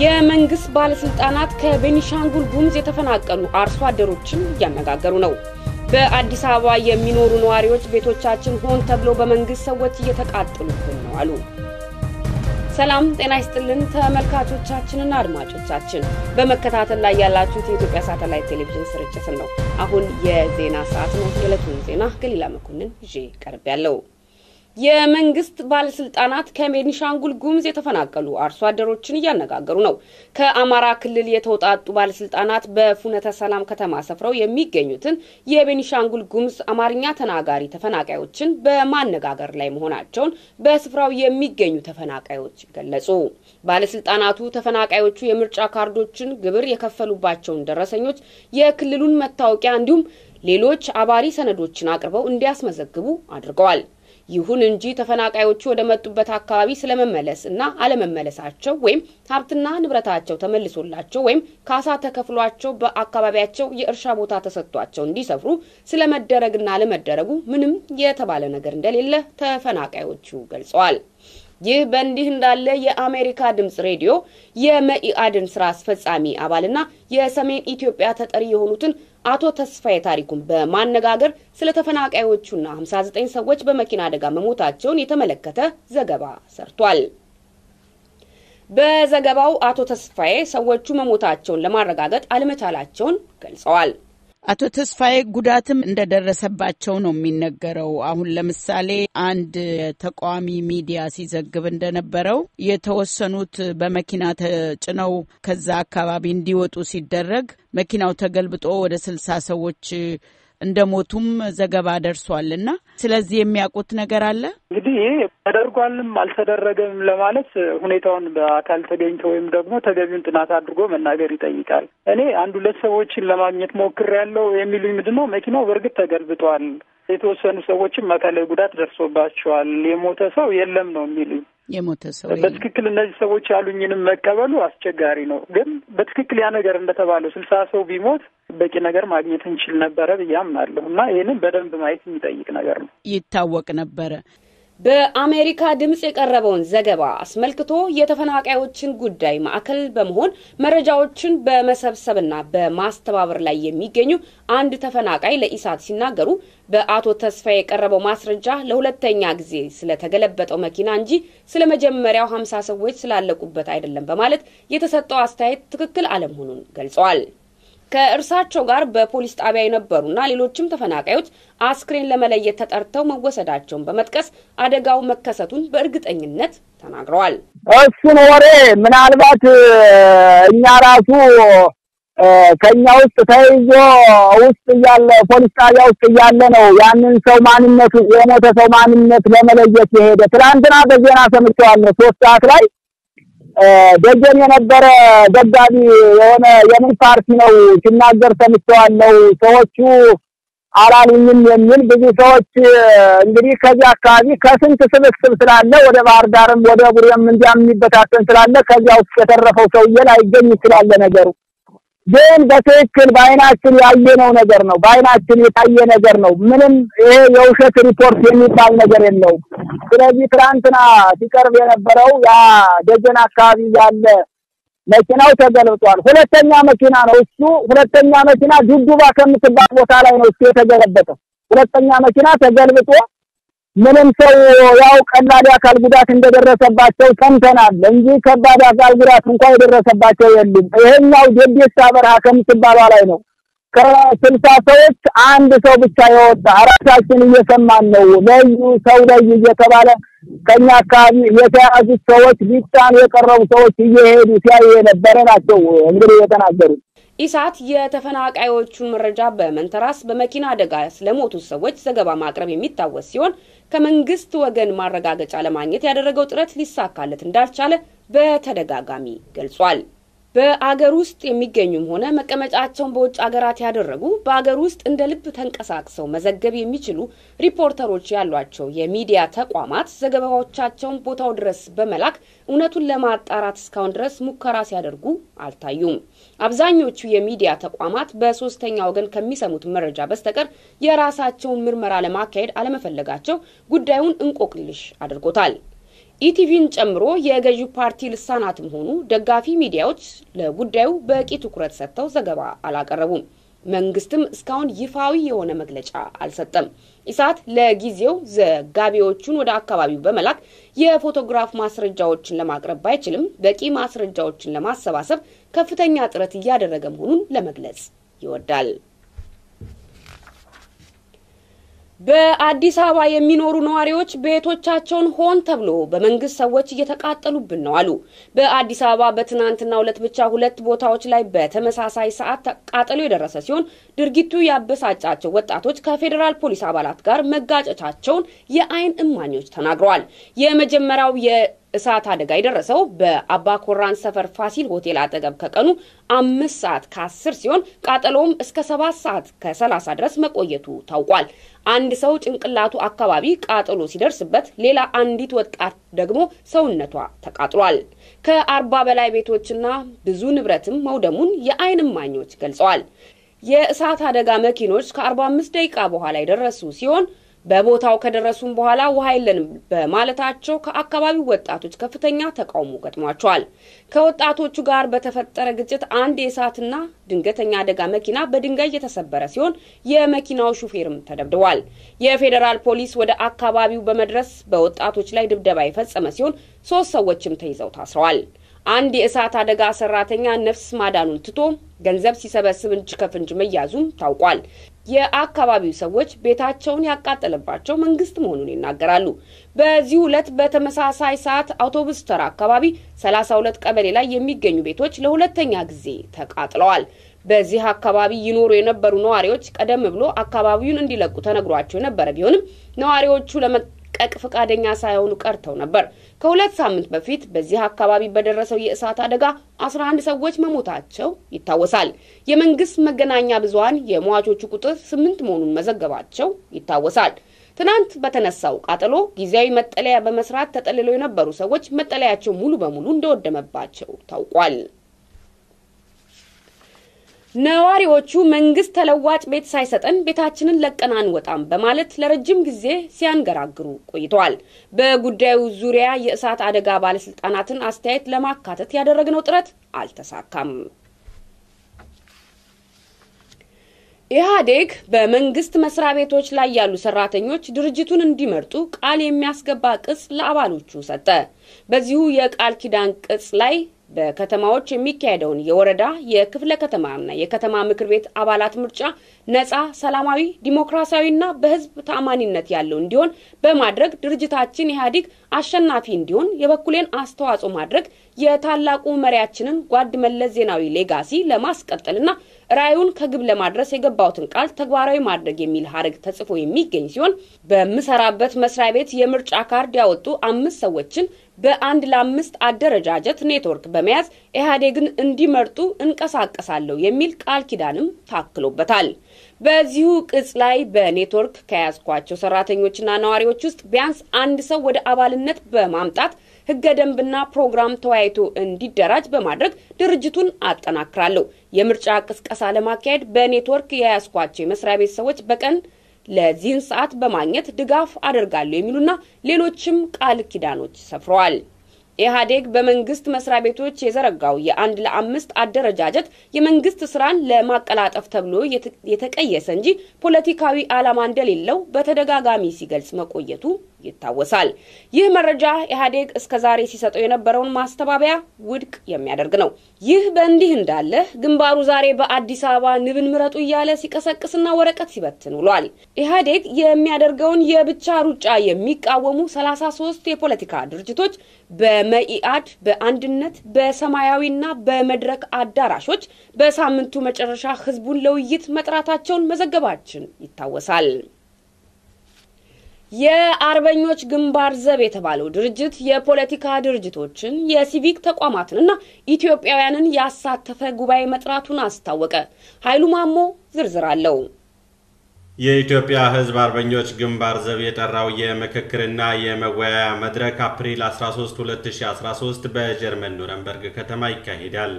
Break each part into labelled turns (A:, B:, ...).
A: የመንግስት ባለስልጣናት ከቤኒሻንጉል ጉሙዝ የተፈናቀሉ አርሶ አደሮችን እያነጋገሩ ነው። በአዲስ አበባ የሚኖሩ ነዋሪዎች ቤቶቻችን ሆን ተብሎ በመንግስት ሰዎች እየተቃጠሉብን ነው አሉ። ሰላም ጤና ይስጥልን ተመልካቾቻችንና አድማጮቻችን፣ በመከታተል ላይ ያላችሁት የኢትዮጵያ ሳተላይት ቴሌቪዥን ስርጭትን ነው። አሁን የዜና ሰዓት ነው። የዕለቱን ዜና ገሊላ መኮንን ይዤ ቀርቤያለሁ። የመንግስት ባለስልጣናት ከቤኒሻንጉል ጉሙዝ የተፈናቀሉ አርሶ አደሮችን እያነጋገሩ ነው። ከአማራ ክልል የተውጣጡ ባለስልጣናት በፍኖተ ሰላም ከተማ ሰፍረው የሚገኙትን የቤኒሻንጉል ጉሙዝ አማርኛ ተናጋሪ ተፈናቃዮችን በማነጋገር ላይ መሆናቸውን በስፍራው የሚገኙ ተፈናቃዮች ገለጹ። ባለስልጣናቱ ተፈናቃዮቹ የምርጫ ካርዶችን፣ ግብር የከፈሉባቸውን ደረሰኞች፣ የክልሉን መታወቂያ እንዲሁም ሌሎች አባሪ ሰነዶችን አቅርበው እንዲያስመዘግቡ አድርገዋል። ይሁን እንጂ ተፈናቃዮቹ ወደ መጡበት አካባቢ ስለመመለስ እና አለመመለሳቸው ወይም ሀብትና ንብረታቸው ተመልሶላቸው ወይም ካሳ ተከፍሏቸው በአካባቢያቸው የእርሻ ቦታ ተሰጥቷቸው እንዲሰፍሩ ስለመደረግና አለመደረጉ ምንም የተባለ ነገር እንደሌለ ተፈናቃዮቹ ገልጸዋል። ይህ በእንዲህ እንዳለ የአሜሪካ ድምጽ ሬዲዮ የመኢአድን ስራ አስፈጻሚ አባልና የሰሜን ኢትዮጵያ ተጠሪ የሆኑትን አቶ ተስፋዬ ታሪኩን በማነጋገር ስለ ተፈናቃዮቹና 59 ሰዎች በመኪና አደጋ መሞታቸውን የተመለከተ ዘገባ ሰርቷል። በዘገባው አቶ ተስፋዬ ሰዎቹ መሞታቸውን ለማረጋገጥ አለመቻላቸውን ገልጸዋል።
B: አቶ ተስፋዬ ጉዳትም እንደደረሰባቸው ነው የሚነገረው። አሁን ለምሳሌ አንድ ተቃዋሚ ሚዲያ ሲዘግብ እንደነበረው የተወሰኑት በመኪና ተጭነው ከዛ አካባቢ እንዲወጡ ሲደረግ መኪናው ተገልብጦ ወደ 60 ሰዎች እንደሞቱም ዘገባ ደርሷል። እና ስለዚህ የሚያውቁት ነገር አለ?
C: እንግዲህ ይሄ ተደርጓልም አልተደረገም ለማለት ሁኔታውን በአካል ተገኝቶ ወይም ደግሞ ተገቢውን ጥናት አድርጎ መናገር ይጠይቃል። እኔ አንድ ሁለት ሰዎችን ለማግኘት ሞክሬያለሁ። የሚሉኝ ምንድን ነው፣ መኪናው በእርግጥ ተገልብጧል፣ የተወሰኑ ሰዎችም አካላዊ ጉዳት ደርሶባቸዋል፣ የሞተ ሰው የለም ነው የሚሉኝ።
B: የሞተ ሰው
C: በትክክል እነዚህ ሰዎች ያሉኝንም መቀበሉ አስቸጋሪ ነው። ግን በትክክል ያ ነገር እንደተባለው 60 ሰው ቢሞት በቂ ነገር ማግኘት እንችል ነበረ ብዬ አምናለሁ እና ይህንን በደንብ ማየት የሚጠይቅ ነገር ነው።
B: ይታወቅ ነበረ።
A: በአሜሪካ ድምጽ የቀረበውን ዘገባ አስመልክቶ የተፈናቃዮችን ጉዳይ ማዕከል በመሆን መረጃዎችን በመሰብሰብና በማስተባበር ላይ የሚገኙ አንድ ተፈናቃይ ለኢሳት ሲናገሩ በአቶ ተስፋዬ የቀረበው ማስረጃ ለሁለተኛ ጊዜ ስለተገለበጠው መኪና እንጂ ስለመጀመሪያው 50 ሰዎች ስላለቁበት አይደለም በማለት የተሰጠው አስተያየት ትክክል አለመሆኑን ገልጸዋል። ከእርሳቸው ጋር በፖሊስ ጣቢያ የነበሩና ሌሎችም ተፈናቃዮች አስክሬን ለመለየት ተጠርተው መወሰዳቸውን በመጥቀስ አደጋው መከሰቱን በእርግጠኝነት ተናግረዋል።
D: እሱን ወሬ ምናልባት እኛ ራሱ ከኛ ውስጥ ተይዞ ውስጥ እያለ ፖሊስ ጣቢያ ውስጥ እያለ ነው ያንን ሰው ማንነቱ የሞተ ሰው ማንነት ለመለየት የሄደ። ትናንትና በዜና ሰምቼዋለሁ። 3 ሰዓት ላይ ደጀን የነበረ ደጋቢ የሆነ የምን ፓርቲ ነው ሲናገር ሰምቼዋለሁ። ሰዎቹ አላሉኝም የሚል ብዙ ሰዎች እንግዲህ ከዚህ አካባቢ ከስንት ስብስብ ስላለ ወደ ባህር ዳርም ወደ ቡሬም እንዲያም የሚበታተን ስላለ ከዚያ ውስጥ የተረፈው ሰውዬ ላይገኝ ይችላል። ነገሩ ግን በትክክል በአይናችን ያየነው ነገር ነው። በአይናችን የታየ ነገር ነው። ምንም ይሄ የውሸት ሪፖርት የሚባል ነገር የለውም። ስለዚህ ትናንትና ሲቀርብ የነበረው ያ ደጀን አካባቢ ያለ መኪናው ተገልብጧል። ሁለተኛ መኪና ነው እሱ። ሁለተኛ መኪና ዱዱባ ከምትባል ቦታ ላይ ነው እሱ የተገለበጠው። ሁለተኛ መኪና ተገልብጦ ምንም ሰው ያው ቀላል አካል ጉዳት እንደደረሰባቸው ሰምተናል እንጂ ከባድ አካል ጉዳት እንኳን የደረሰባቸው የሉም። ይሄኛው ደዴሳ በረሃ ከምትባለው ላይ ነው ከ60 ሰዎች አንድ ሰው ብቻ የወጣ። አራታችን እየሰማን ነው። ለዩ ሰው ለዩ እየተባለ ከኛ አካባቢ የተያዙ ሰዎች ሊጣን የቀረቡ ሰዎች እየሄዱ ሲያዩ የነበረ ናቸው እንግዲህ የተናገሩት።
A: ኢሳት የተፈናቃዮቹን መረጃ በመንተራስ በመኪና አደጋ ስለሞቱ ሰዎች ዘገባ ማቅረብ የሚታወስ ሲሆን ከመንግስት ወገን ማረጋገጫ ለማግኘት ያደረገው ጥረት ሊሳካለት እንዳልቻለ በተደጋጋሚ ገልጿል። በአገር ውስጥ የሚገኙም ሆነ መቀመጫቸውን በውጭ አገራት ያደረጉ በአገር ውስጥ እንደ ልብ ተንቀሳቅሰው መዘገብ የሚችሉ ሪፖርተሮች ያሏቸው የሚዲያ ተቋማት ዘገባዎቻቸውን ቦታው ድረስ በመላክ እውነቱን ለማጣራት እስካሁን ድረስ ሙከራ ሲያደርጉ አልታዩም። አብዛኞቹ የሚዲያ ተቋማት በሶስተኛ ወገን ከሚሰሙት መረጃ በስተቀር የራሳቸውን ምርመራ ለማካሄድ አለመፈለጋቸው ጉዳዩን እንቆቅልሽ አድርጎታል። ኢቲቪን ጨምሮ የገዢው ፓርቲ ልሳናትም ሆኑ ደጋፊ ሚዲያዎች ለጉዳዩ በቂ ትኩረት ሰጥተው ዘገባ አላቀረቡም። መንግስትም እስካሁን ይፋዊ የሆነ መግለጫ አልሰጠም። ኢሳት ለጊዜው ዘጋቢዎቹን ወደ አካባቢው በመላክ የፎቶግራፍ ማስረጃዎችን ለማቅረብ ባይችልም በቂ ማስረጃዎችን ለማሰባሰብ ከፍተኛ ጥረት እያደረገ መሆኑን ለመግለጽ ይወዳል። በአዲስ አበባ የሚኖሩ ነዋሪዎች ቤቶቻቸውን ሆን ተብሎ በመንግስት ሰዎች እየተቃጠሉብን ነው አሉ። በአዲስ አበባ በትናንትናው ዕለት ብቻ 2 ቦታዎች ላይ በተመሳሳይ ሰዓት ቃጠሎ የደረሰ ሲሆን ድርጊቱ ያበሳጫቸው ወጣቶች ከፌዴራል ፖሊስ አባላት ጋር መጋጨታቸውን የአይን እማኞች ተናግረዋል። የመጀመሪያው የእሳት አደጋ የደረሰው በአባ ኮራን ሰፈር ፋሲል ሆቴል አጠገብ ከቀኑ 5:10 ሲሆን ቃጠሎውም እስከ 7:30 ድረስ መቆየቱ ታውቋል። አንድ ሰው ጭንቅላቱ አካባቢ ቃጠሎ ሲደርስበት ሌላ አንዲት ወጣት ደግሞ ሰውነቷ ተቃጥሏል። ከ40 በላይ ቤቶችና ብዙ ንብረትም መውደሙን የአይን እማኞች ገልጸዋል። የእሳት አደጋ መኪኖች ከ45 ደቂቃ በኋላ የደረሱ ሲሆን በቦታው ከደረሱም በኋላ ውሃ የለንም በማለታቸው ከአካባቢው ወጣቶች ከፍተኛ ተቃውሞ ገጥሟቸዋል። ከወጣቶቹ ጋር በተፈጠረ ግጭት አንድ የእሳትና ድንገተኛ አደጋ መኪና በድንጋይ የተሰበረ ሲሆን የመኪናው ሹፌርም ተደብድቧል። የፌዴራል ፖሊስ ወደ አካባቢው በመድረስ በወጣቶች ላይ ድብደባ የፈጸመ ሲሆን 3 ሰዎችም ተይዘው ታስረዋል። አንድ የእሳት አደጋ ሰራተኛ ነፍስ ማዳኑን ትቶ ገንዘብ ሲሰበስብ እጅ ከፍንጅ መያዙም ታውቋል። የአካባቢው ሰዎች ቤታቸውን ያቃጠለባቸው መንግስት መሆኑን ይናገራሉ። በዚሁ ዕለት በተመሳሳይ ሰዓት አውቶቡስ ተራ አካባቢ 32 ቀበሌ ላይ የሚገኙ ቤቶች ለሁለተኛ ጊዜ ተቃጥለዋል። በዚህ አካባቢ ይኖሩ የነበሩ ነዋሪዎች ቀደም ብሎ አካባቢውን እንዲለቁ ተነግሯቸው የነበረ ቢሆንም ነዋሪዎቹ ለመልቀቅ ፈቃደኛ ሳይሆኑ ቀርተው ነበር። ከሁለት ሳምንት በፊት በዚህ አካባቢ በደረሰው የእሳት አደጋ 11 ሰዎች መሞታቸው ይታወሳል። የመንግስት መገናኛ ብዙሃን የሟቾቹ ቁጥር 8 መሆኑን መዘገባቸው ይታወሳል። ትናንት በተነሳው ቃጠሎ ጊዜያዊ መጠለያ በመስራት ተጠልለው የነበሩ ሰዎች መጠለያቸው ሙሉ በሙሉ እንደወደመባቸው ታውቋል። ነዋሪዎቹ መንግስት ተለዋጭ ቤት ሳይሰጠን ቤታችንን ለቀን አንወጣም በማለት ለረጅም ጊዜ ሲያንገራግሩ ቆይተዋል። በጉዳዩ ዙሪያ የእሳት አደጋ ባለስልጣናትን አስተያየት ለማካተት ያደረግነው ጥረት አልተሳካም። ኢህአዴግ በመንግስት መስሪያ ቤቶች ላይ ያሉ ሰራተኞች ድርጅቱን እንዲመርጡ ቃል የሚያስገባ ቅጽ ለአባሎቹ ሰጠ። በዚሁ የቃል ኪዳን ቅጽ ላይ በከተማዎች የሚካሄደውን የወረዳ የክፍለ ከተማና የከተማ ምክር ቤት አባላት ምርጫ ነፃ፣ ሰላማዊ፣ ዲሞክራሲያዊና በህዝብ ተአማኒነት ያለው እንዲሆን በማድረግ ድርጅታችን ኢህአዴግ አሸናፊ እንዲሆን የበኩሌን አስተዋጽኦ ማድረግ የታላቁ መሪያችንን ጓድ መለስ ዜናዊ legacy ለማስቀጠልና ራዕዩን ከግብ ለማድረስ የገባሁትን ቃል ተግባራዊ ማድረግ የሚል ሀረግ ተጽፎ የሚገኝ ሲሆን በምሰራበት መስሪያ ቤት የምርጫ ካርድ ያወጡ 5 ሰዎችን በ1 ለ5 አደረጃጀት ኔትወርክ በመያዝ ኢህአዴግን እንዲመርጡ እንቀሳቀሳለሁ የሚል ቃል ኪዳንም ታክሎበታል። በዚሁ ቅጽ ላይ በኔትወርክ ከያዝኳቸው ሰራተኞችና ነዋሪዎች ውስጥ ቢያንስ አንድ ሰው ወደ አባልነት በማምጣት ህገ ደንብና ፕሮግራም ተወያይቶ እንዲደራጅ በማድረግ ድርጅቱን አጠናክራለሁ። የምርጫ ቅስቀሳ ለማካሄድ በኔትወርክ የያዝኳቸው የመስሪያ ቤት ሰዎች በቀን ለዚህን ሰዓት በማግኘት ድጋፍ አደርጋለሁ የሚሉና ሌሎችም ቃል ኪዳኖች ሰፍረዋል። ኢህአዴግ በመንግስት መስሪያ ቤቶች የዘረጋው የ1 ለ5 አደረጃጀት የመንግስት ስራን ለማቀላጠፍ ተብሎ የተቀየሰ እንጂ ፖለቲካዊ ዓላማ እንደሌለው በተደጋጋሚ ሲገልጽ መቆየቱ ይታወሳል። ይህ መረጃ ኢህአዴግ እስከዛሬ ሲሰጠው የነበረውን ማስተባበያ ውድቅ የሚያደርግ ነው። ይህ በእንዲህ እንዳለ ግንባሩ ዛሬ በአዲስ አበባ ንብን ምረጡ እያለ ሲቀሰቅስና ወረቀት ሲበትን ውሏል። ኢህአዴግ የሚያደርገውን የብቻ ሩጫ የሚቃወሙ 33 የፖለቲካ ድርጅቶች በመኢአድ፣ በአንድነት፣ በሰማያዊና በመድረክ አዳራሾች በሳምንቱ መጨረሻ ህዝቡን ለውይይት መጥራታቸውን መዘገባችን ይታወሳል። የአርበኞች ግንባር ዘብ የተባለው ድርጅት የፖለቲካ ድርጅቶችን፣ የሲቪክ ተቋማትንና ኢትዮጵያውያንን ያሳተፈ ጉባኤ መጥራቱን አስታወቀ። ኃይሉ ማሞ ዝርዝር አለው።
E: የኢትዮጵያ ህዝብ አርበኞች ግንባር ዘብ የጠራው የምክክርና የመወያያ መድረክ አፕሪል 13 2013 በጀርመን ኑረምበርግ ከተማ ይካሄዳል።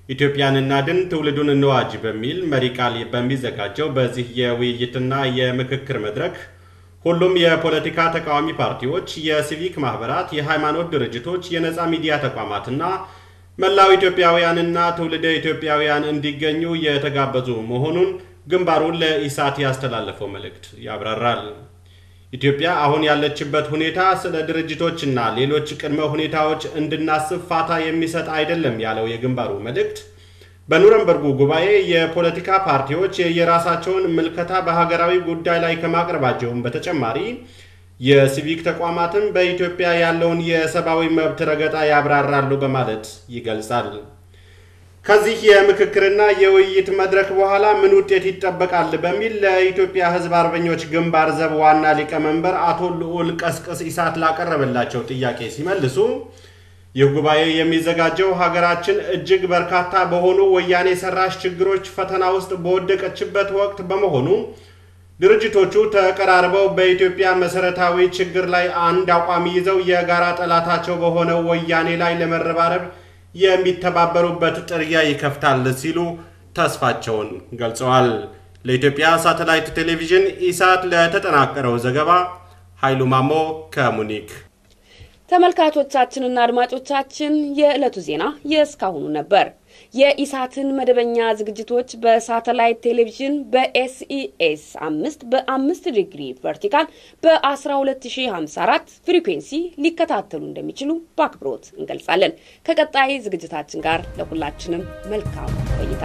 E: ኢትዮጵያን እናድን ትውልዱን እንዋጅ በሚል መሪ ቃል በሚዘጋጀው በዚህ የውይይትና የምክክር መድረክ ሁሉም የፖለቲካ ተቃዋሚ ፓርቲዎች፣ የሲቪክ ማህበራት፣ የሃይማኖት ድርጅቶች፣ የነፃ ሚዲያ ተቋማትና መላው ኢትዮጵያውያንና ትውልደ ኢትዮጵያውያን እንዲገኙ የተጋበዙ መሆኑን ግንባሩ ለኢሳት ያስተላለፈው መልእክት ያብራራል። ኢትዮጵያ አሁን ያለችበት ሁኔታ ስለ ድርጅቶችና ሌሎች ቅድመ ሁኔታዎች እንድናስብ ፋታ የሚሰጥ አይደለም ያለው የግንባሩ መልእክት፣ በኑረምበርጉ ጉባኤ የፖለቲካ ፓርቲዎች የየራሳቸውን ምልከታ በሀገራዊ ጉዳይ ላይ ከማቅረባቸውም በተጨማሪ የሲቪክ ተቋማትም በኢትዮጵያ ያለውን የሰብአዊ መብት ረገጣ ያብራራሉ በማለት ይገልጻል። ከዚህ የምክክርና የውይይት መድረክ በኋላ ምን ውጤት ይጠበቃል በሚል ለኢትዮጵያ ሕዝብ አርበኞች ግንባር ዘብ ዋና ሊቀመንበር አቶ ልዑል ቀስቅስ ኢሳት ላቀረበላቸው ጥያቄ ሲመልሱ፣ ይህ ጉባኤ የሚዘጋጀው ሀገራችን እጅግ በርካታ በሆኑ ወያኔ ሰራሽ ችግሮች ፈተና ውስጥ በወደቀችበት ወቅት በመሆኑ ድርጅቶቹ ተቀራርበው በኢትዮጵያ መሰረታዊ ችግር ላይ አንድ አቋም ይዘው የጋራ ጠላታቸው በሆነው ወያኔ ላይ ለመረባረብ የሚተባበሩበት ጥርጊያ ይከፍታል ሲሉ ተስፋቸውን ገልጸዋል። ለኢትዮጵያ ሳተላይት ቴሌቪዥን ኢሳት ለተጠናቀረው ዘገባ ኃይሉ ማሞ ከሙኒክ።
A: ተመልካቾቻችንና አድማጮቻችን፣ የዕለቱ ዜና የእስካሁኑ ነበር። የኢሳትን መደበኛ ዝግጅቶች በሳተላይት ቴሌቪዥን በኤስኢኤስ 5 በ5 ዲግሪ vertical በ12054 frequency ሊከታተሉ እንደሚችሉ በአክብሮት እንገልጻለን። ከቀጣይ ዝግጅታችን ጋር ለሁላችንም መልካም ቆይታ።